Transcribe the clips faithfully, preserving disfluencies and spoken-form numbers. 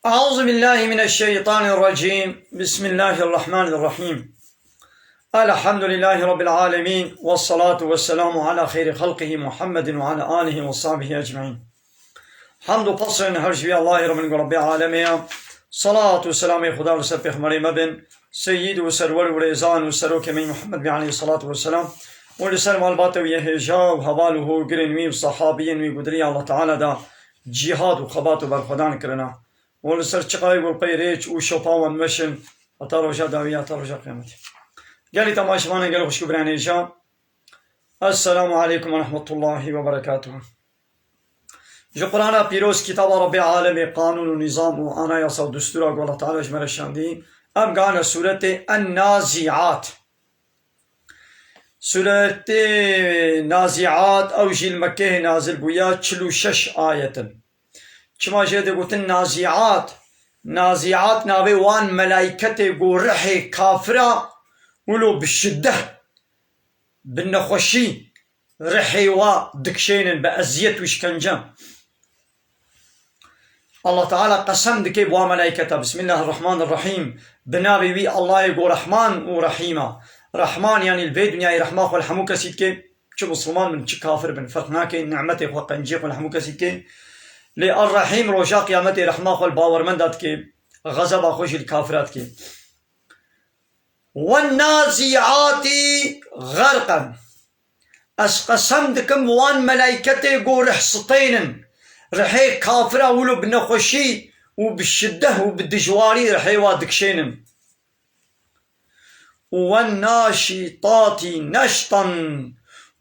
أعوذ بالله من الشيطان الرجيم. بسم الله الرحمن الرحيم. الحمد لله رب العالمين، والصلاة والسلام على خير خلقه محمد وعلى آله وصحبه أجمعين. Hamd û pesn her ji vî Allahê re bin ku Rebbê alemê ye. Salat û selamê Xuda li ser pêxemberê me bin, seyyid û serwer û rêzan û serokê me Muhammed bî aleyhissalatu vesselam û li ser malbata wî yê hêja û heval û hogirên wî û sahabiyên wî ku di riya Allah Teala de cîhad û xebat û berxwedan kirine. û li ser çiqayê ku li pey rêç û şopa wan meşin heta roja dawî, heta roja qiyametê. Gelî temaşevanên gelo xwişk û birayên hêja, Esselamu aleykum ve rahmetullahi ve berekatuhu. Ji Qur'ana pîroz, kitaba Rebbê alemê, qanûn û nîzam û anayasa û destûra ku Allah Teala ji me re şandî, em gane sûretê En-Naziat. Sûretê Naziat, ew jî li Mekkehê nazil bûye, çil û şeş ayet in. Çima jê digotin Naziat? Naziat navê wan melayketê ku rihê kafira wilo bi şideh, bi nexweşî rihê wa dikişênin, bi eziyet û şikence. Allah Teala qesem dike bi wan melayketa, Bismillahirrahmanirrahîm, bi navê wî Allahê ku Rehman û Rehîm e. Rehman, yanî li vê dinyayê rehma xwe li hemû kesî dike, çi misilman bin, çi kafir bin, ferq nake, nimetê xwe, qenciyê xwe li hemû kesî dike. Lê Er-Rehîm, roja qiyametê rehma xwe li bawermenda dike, xezeba xwe jî li kafira dike. Wen-naziatî xerqen. Ez qesem dikim bi wan melayketê ku rih sitênin, rihê kafira wilo bi nexweşî û bi şideh û bi dijwarî rihê wa dikişênin. Wen-naşîtatî neştan,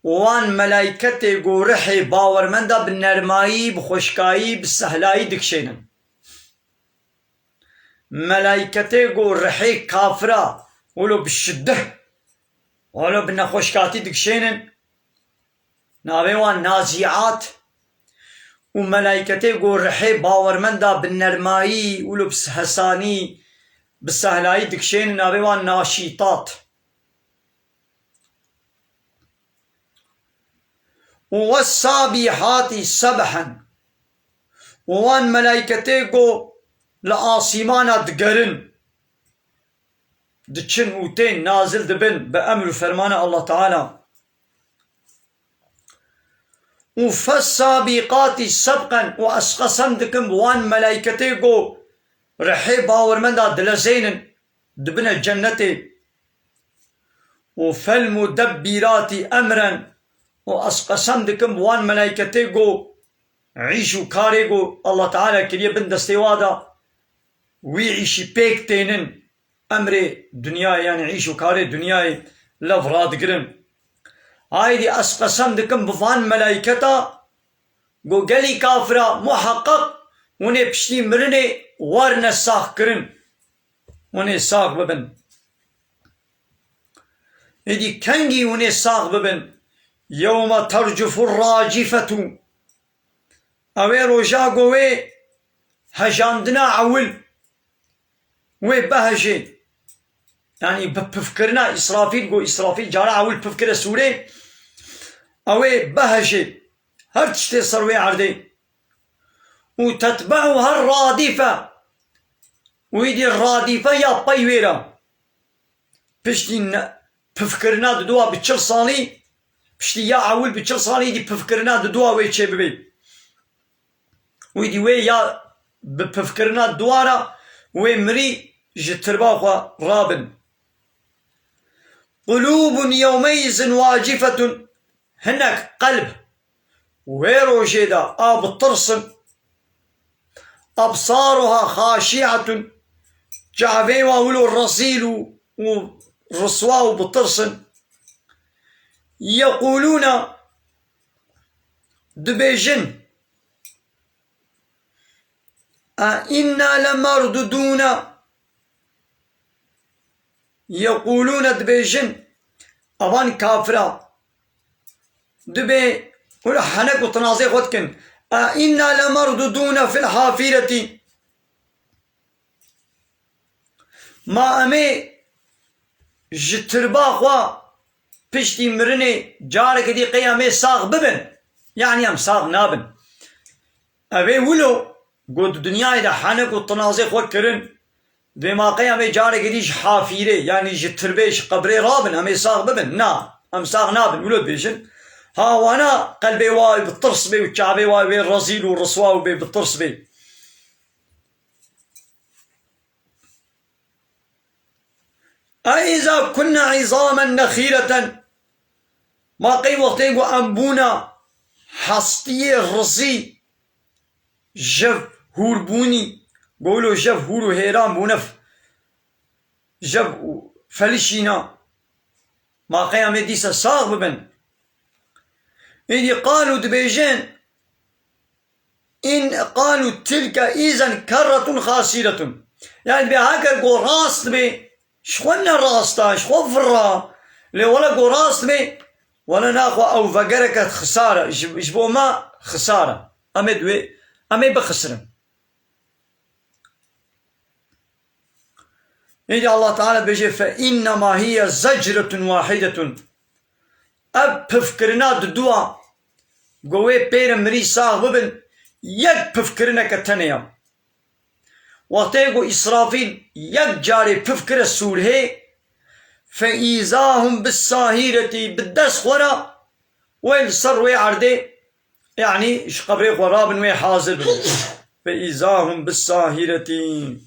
û wan melayketê ku rihê bawermenda bi nermayî, bi xweşkayî, bi sehlayî dikişênin. Melayketê ku rihê kafira wilo bi şideh, wilo bi nexweşkatî dikişênin, navê wan naziat. Û melayketê ku rihê bawermenda bi nermayî wilo bi hesanî, bi sehlayî dikişênin, navê wan naşîtat. Û wes-sabîhatî sebhen. Û wan melayketê ku li asîmana digerin, diçin û tên nazil dibin bi emr û fermana Allah Teala. Û fes-sabîqatî sebqen, û ez qesem dikim bi wan melayketê ku rihê bawermenda dilezênin, dibine cennetê. Û fel-mudebbîratî emren, û ez qesem dikim bi wan melayketê ku îş û karê ku Allah Teala kiriye bin destê wa de, wî îşî pêk tênin, emrê dinyayê, yanî îş û karê dinyayê lev radigirin. Haydî ez qesem dikim bi van melayketa ku gelî kafira muheqeq hûn ê piştî mirinê werine saxkirin. Hûn ê sax bibin. Êdî kengî hûn ê sax bibin? Yewme tercufur racifetu. Ew ê roja ku wê hejandina ewil, wê bihejê. Yanî bi pifkirina Îsrafîl, ku Îsrafîl cara ewil pif kire sûrê, ew ê bihejê. Her tiştê ser wê erdê. Û tetbe'uha radîfe. Û îdî radîfe ya pey wê re. Piştî ne-, pifkirina diduwa bi çil salî, piştî ya ewil bi çil salî, îdî pifkirina diduwa wê çêbibê. Û îdî wê ya bi pifkirina diduwa re wê mirî ji tirba xwe rabin. Qulûbun yewmeîzin wacifetun. Hinek qelb wê rojê de a bi tirs in. Ebsaruha xaşi'etun. Çavê wa wilo rezîl û, û riswa û bi tirs in. Yeqûlûne, dibêjin, A inna lemerdudûne. Yeqûlûne, dibêjin, evan kafira, dibê wilo henek û tinazê xwe dikin. A inna lemerdudûne fil hafîretî. Ma em ê ji tirba xwe piştî mirinê careke dî qey em ê sax bibin? Yanî em sax nabin. Ev ê wilo Got, di dinyayê de henek û tinazê xwe kirin, dê ma qey em ê carekê dî ji hafîrê, yanî ji tirbê, ji qebrê rabin, em ê sax bibin? Na, em sax nabin, wilo dibêjin. Ha, wana qelbê wa bi tirs bê û çavê wa bê rezîl û riswa û bê bi tirs bê. أإذا كنا عظاما نخرة. Ma qey wextê ku em bûna hestiyê rizî, jev hûrbûnî, golo jev hûr û hêran bûne, jev û felişîna. Ma qey em ê dîsa sax bibin? Îdî qalû dibêjin, in qalû tilke îzen kerretun xasîretun. Yani dibê heger ku rast bê, ji xwe ne rast e, ji xwe vir e. Lê wele ku rast bê, wele naxwe ew vegereke xisar e, ji, ji bo me xisar e. Em ê di wê, em ê bixisirin. Îdî Allah Teala dibêje, fe innema hiye zecretun wahidetun. Ev pifkirina diduwa, ku wê pêre mirî sax bibin, yek pifkirineke tenê ya. Wextê ku Îsrafîl yek carê pif kire sûrhê, fe îza hum bis sahîretî, bi dest xwe re wê li ser wê erdê, yanî ji qebrê xwe rabin, wê hazir bin. Fe îza hum bis sahîretî.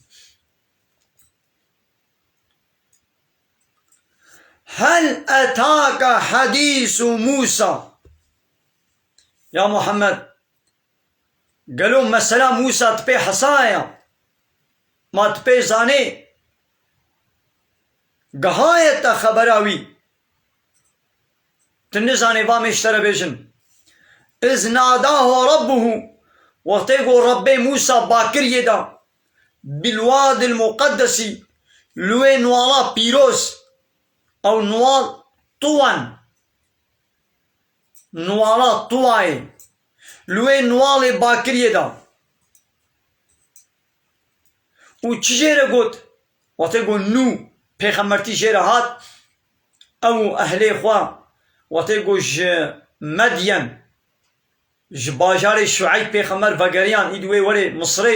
Hel etaka hadîsu Musa. Ya Muhammed, gelo mesela Musa tu pê hesaya? Ma tu pê zanê? Gihaye te xebera wî? Tu nizanê, va me ji te re bêjin. Iz nadahu Rabbuhu, wextê ku Rabbê Musa bakiriyê da, bil wadil muqeddesî, li wê nuwala pîroz, ew nuwal Tuwan, nuwala Tuwayê, li wê nuwalê bakiriyê da. Û çi jê re got? Wextê ku Nû pêxembertî jê re hat, ew û ehlê xwe, wextê ku ji Medyen, ji bajarê Şueyb pêxember vegeriyan, îdî wê werê Misirê,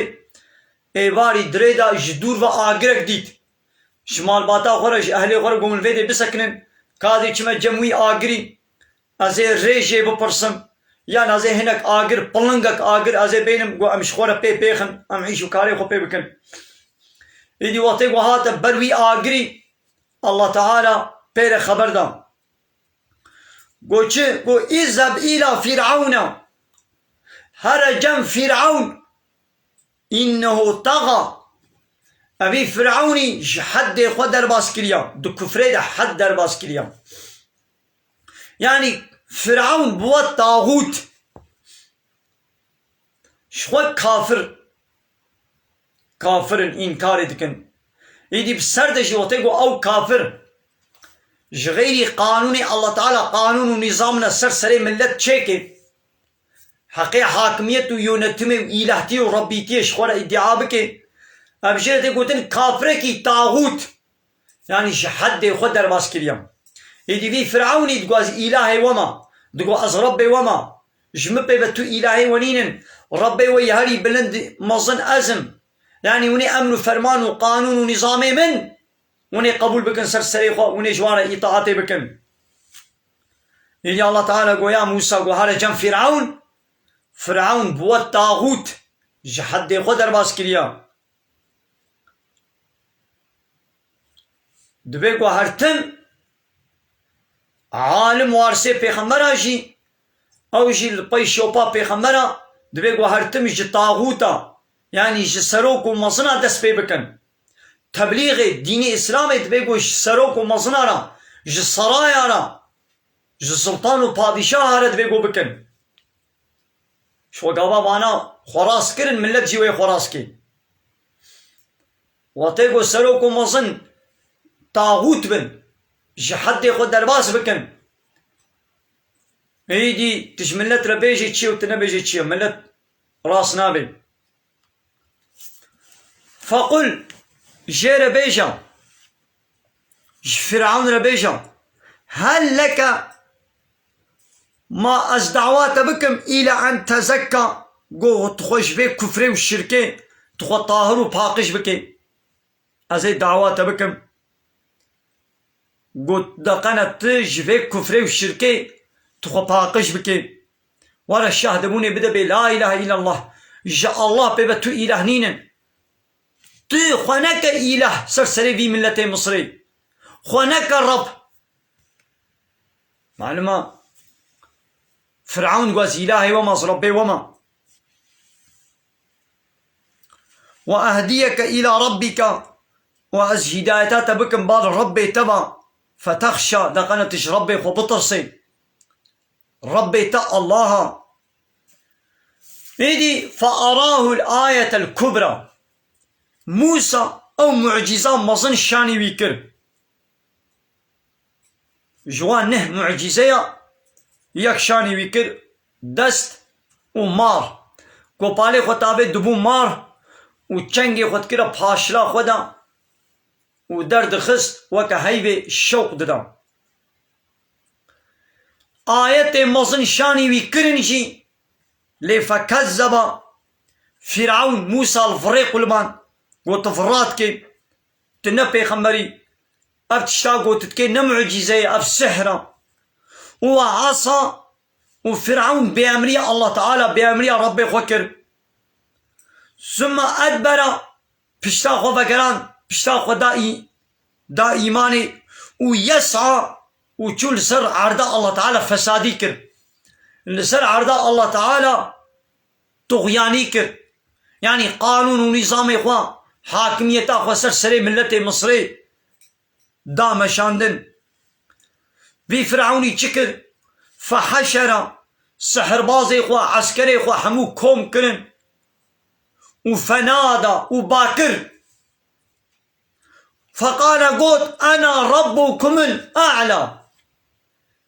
êvarî dirê de ji dûr ve agirek dît. Ji malbata xwe re, ji ehlê xwe re got, min vê dê bisekinin, ka dê çime cem wî agirî, ez ê rê jê bipirsim, yan ez ê hinek agir, pilingek agir ez ê bênim, got, em ji xwe re pê bêxin, em îş û karê xwe pê bikin. Îdî wextê ku hate ber wî agirî, Allah Teala pê re xeber da. Got çi? Got, "Îzheb îla Fîr'ewne." Here cem Fîr'ewn. "Înnehu taxa." Evî Fîr'ewnî ji heddê xwe derbas kiriya. Di kufrê de hed derbas kiriya. Yanî Fîr'ewn bûwe taxût. Ji xwe kafir, kafir in, înkarê dikin. Îdî bi ser de jî wextê ku ew kafir ji xeyrî qanûnê Allah Teala qanûn û nîzam ne ser serê millet çêke, heqê hakimiyet û yönetimê û îlahtiyê û rebbîtiyê ji xwe re îdia bike, ev jê re tê gotin kafirekî taxût. Yanî ji heddê xwe derbas kiriye. Êdî vî Firewnî digo ez îlahê we me, digo ez Rebbê we me. Ji min pê ve tu îlahê we nînin. Rebbê we yê herî bilind, mezin ez im. Yanî hûn ê emr û ferman û qanûn û nîzamê min, hûn ê qebûl bikin ser serê xwe, hûn ê ji wan re îtaetê bikin. Êdî Allah Teala goya Mûsa, go here cem Firewn. Firewn bûwe taxût, ji heddê xwe derbas kiriye. Dibê ku her tim alim warisê pêxembera jî, ew jî li pey şopa pêxembera, dibê ku her tim ji taxûta, yanî ji serok û mezina dest pê bikin. Teblîxê dînê Îslamê dibê ku ji serok û mezina re, ji seraya re, ji sultan û padîşaha re dibê ku bikin. Ji xwe gava vana xwerast kirin, millet jî wê xwerast kê. Wextê ku serok û mezin taxût bin, ji heddê xwe derbas bikin, êdî tu ji millet re bêjî çi ye û tu nebêjî çi ye, millet rast nabe. Fequl, jê re bêje, ji Firewn re bêje, hel leke, ma ez dawa te bikim, île en tezekka, Got, tu xwe ji vê kufrê û şirkê tu xwe tahir û paqij bike. Ez ê dawa te bikim. Got, deqene tu ji vê kufrê û şirkê tu xwe paqij bike. Were şahdibûnê bide bê la ilahe illallah. Ji Allah pê ve tu îlah nînin. Tu xwe neke îlah ser serê vî miletê Misrê. Xwe neke Reb. Malum e, Firavun got, ez îlahê we me, ez Rebbê we me. Ve ehdiyeke îla rabbike, û ez hîdayeta te bikim ba li Rebbê te ve. Fetexşa, deqene tu ji Rebbê xwe bitirsê. Rebbê te Allah e. Êdî, fearahul ayetel kubra. Mûsa ew mucîza mezin şanî wî kir. Ji wan neh mucîzeya yek şanî wî kir, dest û mar. Kopalê xwe tavê dibû mar û çengê xwe dikire paşla xwe de û derdixist, weke heyvê şewq dida. Ayetê mezin şanî wî kirin jî, lê fekezzeba, Fîraun Mûsa li virê qulman, got, tu vira dikê, tu ne pêxemberî, ev tişta got tu dikê ne mucîze ye, ev sihr e. Û we asa û Fîraun bêemriya Allah Teala, bêemriya Rebbê xwe kir. Sümme edbera, pişta xwe vegeran, pişta xwe da î-, da îmanê û yes'a û çû li ser erda Allah Teala fesadî kir. Li ser erda Allah Teala tuxyanî kir. Yanî qanûn û nîzamê xwe, hakimiyeta xwe ser serê miletê Misrê da meşandin. Vî Firaunî çi kir? Feheşera, sihirbazê xwe, eskerê xwe hemû kom kirin. Û fenada û bakir. Feqale got, "Ena rabbukumul a'la."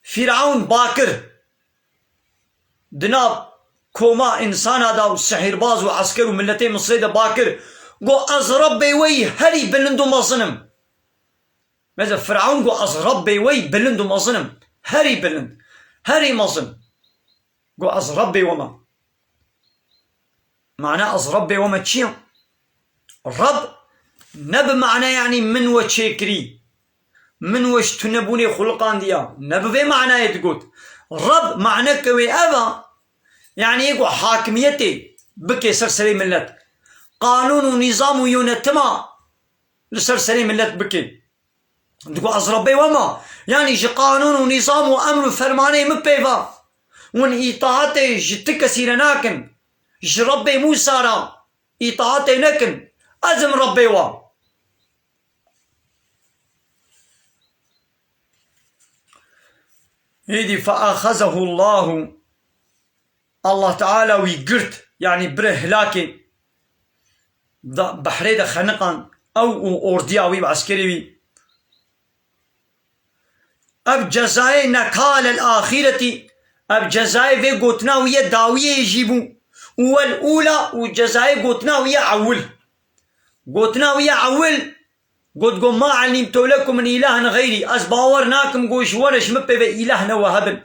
Firaun bakir. Di nav koma însana da û sihîrbaz û esker û miletê Misrê de bakir. Got, "Ez Rebbê we yî herî bilind û mezin im." Mesela Firaun got, "Ez Rebbê we yî bilind û mezin im." Herî bilind, herî mezin. Got, "Ez Rebbê we me." Mana ez Rebbê we me çi ye? Reb ne bi mana, yanî min we çêkirî, min we ji tunebûnê xuliqandiya, ne bi vê manayê digot. Reb maneke wê ev e, yanî yê ku hakimiyetê bike ser serê millet. Qanûn û nîzam û yönetima li ser serê millet bike. Digo, "Ez Rebbê we me." Yanî ji qanûn û nîzam û emr û fermanê min pê ve. Hûn îtaatê ji ti kesî re nakin. Ji Rebbê Mûsa re îtaatê nekin. Ez im Rebbê we. Hêdî feaxezehu Allahu. Allah Teala wî girt, yanî bire hilakê, da, behrê de xeniqan, ew û ordiya wî û eskerê wî. Ev cezayê nekalel axîretî, ev cezayê vê gotina wî ye dawiyê jî bû. Û wel ûla, û cezayê gotina wî ye ewil. Gotina wî ye ewil, got, got, "Ma elîmtu lekum min îlahin xeyrî." Ez bawer nakim, got, ji we re ji min pê ve îlah ne we hebin.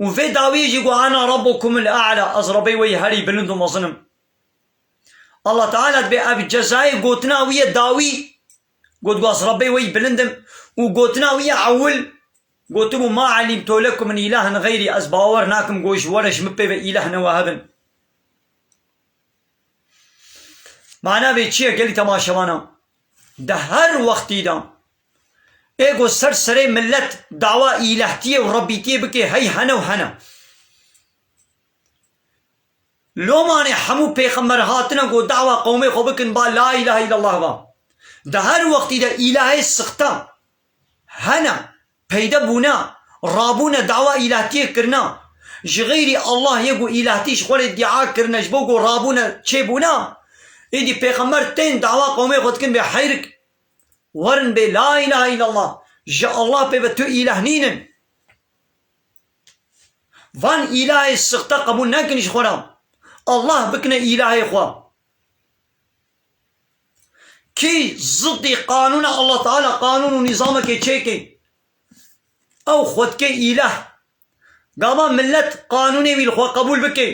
Û vê dawiyê jî got, "Ana rabbukumul a'la", ez Rebbê we yî herî bilind û mezin im. Allah Teala dibê ev cezayê gotina wî ye dawî, got, got, "Ez Rebbê we yî bilind im." Û gotina wî ye ewil, gotibû, "Ma elîmtu lekum min îlahin xeyrî", ez bawer nakim, got, ji we re ji min pê ve îlah ne we hebin. Mana vê çi ye gelî temaşevana? Di her wextî de ê ku ser serê millet dawa îlehtiyê û rebîtiyê bike, hey hene û hene. Lomanê hemû pêxember hatine ku dawa qewmê xwe bikin ba la îlahe îllallah ba. Di her wextî de îlahê sixte hene. Peyde bûne, rabûne dawa îlahtiyê kirine. Ji xeyrî Allah yê ku îlahtî ji xwe rê dîa kirine, ji bo ku rabûne çêbûne. Êdî pêxember tên dawa qewmê xwe dikin bê heyrik. Werin bê la îlahe îllallah. Ji Allah pê ve tu îlah nînin. Van îlahê sixte qebûl nekin ji xwe re. Allah bikine îlahê xwe. Kî ziddî qanûna Allah Teala, qanûn û nîzamekê çêkê, ew xwe dike îlah. Gava millet qanûnê wî li xwe qebûl bike.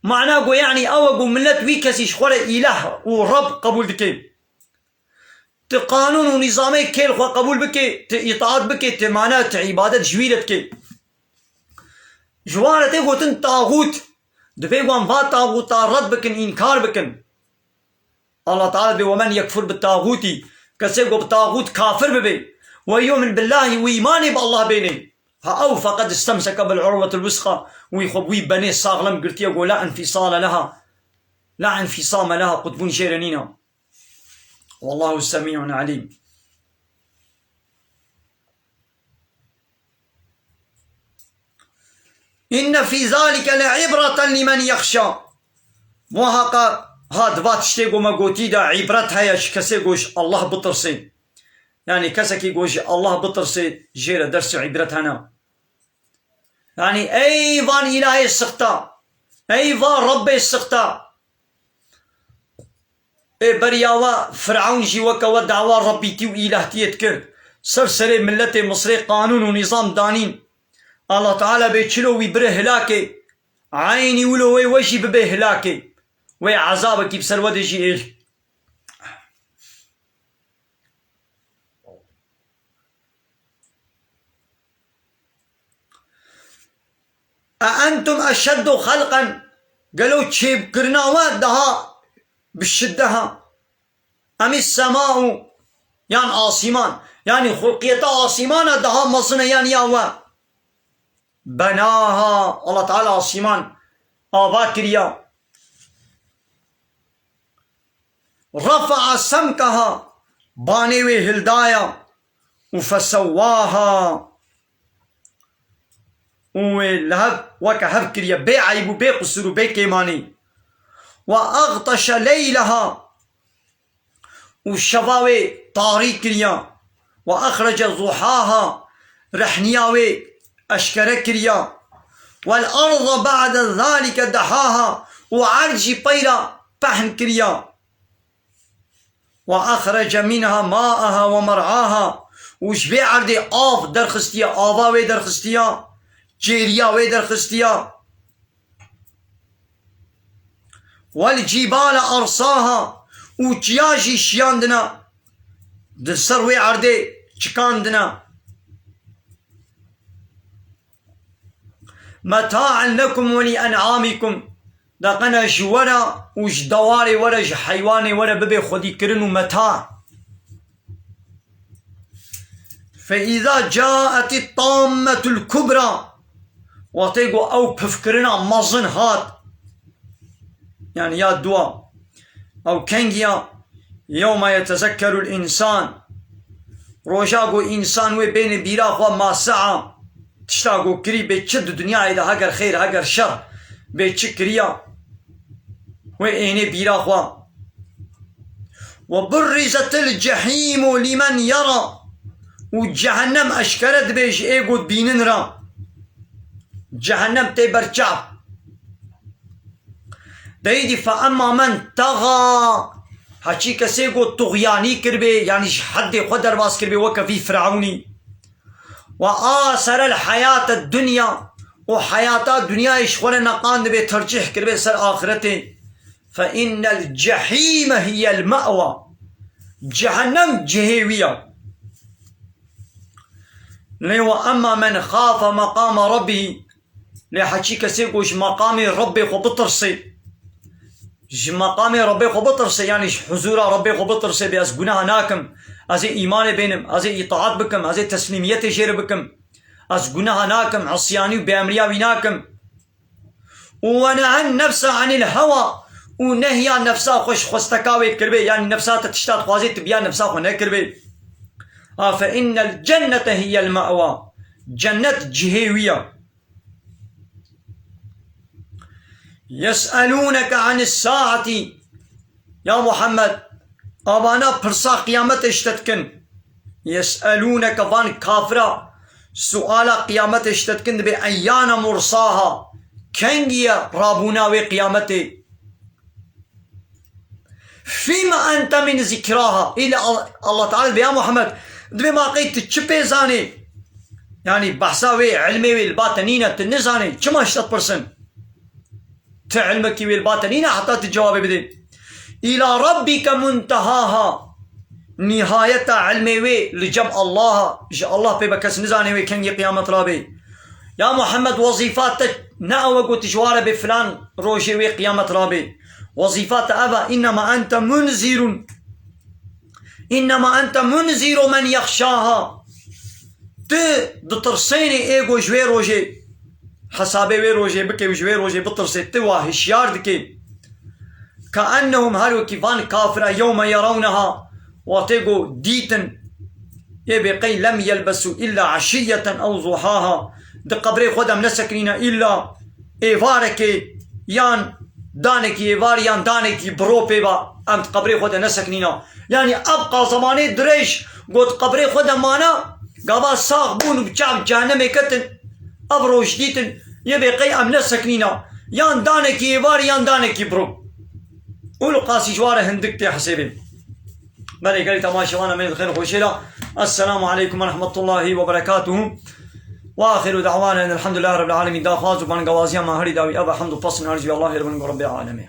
Mana ku, yanî, ew e ku millet wî kesî ji xwe re îlah û Reb qebûl dike. Tu qanûn û nîzamê kê li xwe qebûl bike, tu îtaat bike, tu mana, tu îbadet ji wî re dike. Ji wan re tê gotin taxût. Divê wan va taxûta red bikin, înkar bikin. Allah Teala dibê, "Ve men yekfur bi taxûtî", kesê ku bi taxût kafir bibe, "ve yu'min billahî", wî îmanê bi Allah bêne, ha ew feqed istemseke bil urwetil wusqa, wî xwe bi wî benê saxlem girtiye ku la infisale leha, la infisame leha, qutbûn jê re nîne. Wallahu semî'un alîm. Inne fî zalike le ibreten limen yexşa. Muhaqa ha di va tiştê ku me gotî de îbret heye ji kesê ku ji Allah bitirsê. Yanî kesekî ku ji Allah bitirsê, jê re dersê îbret hene. Yanî ey van îlahê sixta, ey van Rebbê sixta. Ê beriya we Firewn jî weke we dawa Rebbîtî û îlahtiyê dikir. Ser serê miletê Misrê qanûn û nîzam danîn. Allah Teala bê çilo wî bire hilakê. Eynî wilo wê we jî bibe hilakê. Wê ezabekî bi ser we de jî êl. E entum eşeddu xelqen, gelo çêbkirina we daha bi şiddet ha? Em is sema'u, yan asîman, yanî xulqiyeta asîmana daha mezin e yan ya we? Benaha, Allah Teala asîman ava kiriya. Rafa'a semkaha, banê wê hildaya, û fesewwaha, û wê li hev weke hev kiriye, bê eyb û bê qusur û bê kêmanî. Ve agteşe leyleha, û şeva wê tarî kiriya. Ve exrece zuhaha, rehniya wê eşkere kiriya. Vel arda ba'de zalike dehaha, û erd jî peyra pehn kiriya. Ve exrece minha ma'aha ve mer'aha, û ji vê erdê av derxistiye, ava wê derxistiya, çêriya wê derxistiya. Vel cîbale arsaha, û çiya jî şiyandina, di ser wê erdê çikandina. Meta'en lekum ve li en'amikum. Deqene ji we re û ji dewarê we re, ji heywanê we re bibe xwedîkirin û meta. Fe îza caetit tammetul kubra. Wextê ku ew pifkirina mezin hat. Yani ya dua. Ew kengiya, yewme yetezekkerul insan. Roja ku însan wê bêne bîra xwe ma sea, tişta ku kirî bê çi di dinyayê de heger xêr heger şer bê çi kiriya, wê ênê bîra xwe. Ve burrizetil cehîmu limen yera. Û cehennem eşkere dibe ji ê ku dibînin re. Cehennem tê ber çav. Deyî dî fe emma men texa, heçî kesê ku tuxyanî kiribê, yanî ji heddê xwe derbas kiribê weke vî Firewnî. Ve aserel heyate dunya, û heyata dinyayê ji xwe re neqandibê, tercîh kiribê ser axiretê. Fe innel cehîme hiyel me'wa. Cehennem cihê wî ya. Lê ve emma men xafe meqama rabbî, lê heçî kesê ku ji meqamê Rebbê xwe bitirsê, ji meqamê Rebbê xwe bitirsê, yanî ji huzûra Rebbê xwe bitirsê, bê ez guneha nakim, ez ê îmanê bênim, ez ê îtaat bikim, ez ê teslîmiyetê jê re bikim, ez guneha nakim, isyanî û bêemriya wî nakim. Û ve nehen nefse anil hewa, û nehiya nefsa xwe ji xwesteka wê kiribê, yanî nefsa te tişta dixwazê, tu biya nefsa xwe nekiribê. Ha fe innel cennete hiyel me'wa. Cennet cihê wî ya. Yes'elûneke anis saati. Ya Muhammed, avana pirsa qiyametê ji te dikin. Yes'elûneke, van kafira suala qiyametê ji te dikin, dibê eyyane mursaha. Kengî ye rabûna wê qiyametê? Fîme ente min zikraha. Île Al-, Allah Teala dibê ya Muhammed, dibê ma qey tu çi pê zanê? Yanî behsa wê, ilmê wê li ba te nîne, tu nizanî, çima ji te dipirsin? Ti ilmekî wê li ba te nîne heta tu cewabê bidê. Îla rabbike muntehaha. Nîhayeta ilmê wê li cem Allah a. Ji Allah pê be kes nizanê wê kengî qiyamet rabê. Ya Muhammed, wezîfa te ne ew e got ji ware bê filan rojê wê qiyamet rabê. Wezîfa te ev e, innema ente munzirun. Innema ente munziru men yexşaha. Tu ditirsênê ê ku ji wê rojê, hesabê wê rojê bike û ji wê rojê bitirsê, tu wa hişyar dikê. Keennehum, her wekî van kafira, yewme yerawneha, wextê ku dîtin, ê bê qey lem yelbesu illa eşiyeten ew zuhaha, di qebrê xwe de em nesekinîne illa êvarekê yan danekî êvar yan danekî biro pê ba, em di qebrê xwe de nesekinîna. Yanî ebqa zemanê dirêj got qebrê xwe de mana, gava sax bûn û bi çav cehennemê ketin, ev roj dîtin, yê bê qey em nesekinîna. Yan danekî êvar yan danekî biro. Û li qasî ji ware hindik tê hesêbê. Belê gelî temaşewana me di xêr xweşê de. Esselamu aleykum ve rahmetullahi ve berekatuhu. Ve axiru da'wana enelhamdülillahi rabbil alemin. Daxwaz û bangawaziya me herî dawî ev e, hemd û pesn ercû Allahê li bin Rabbê alemê.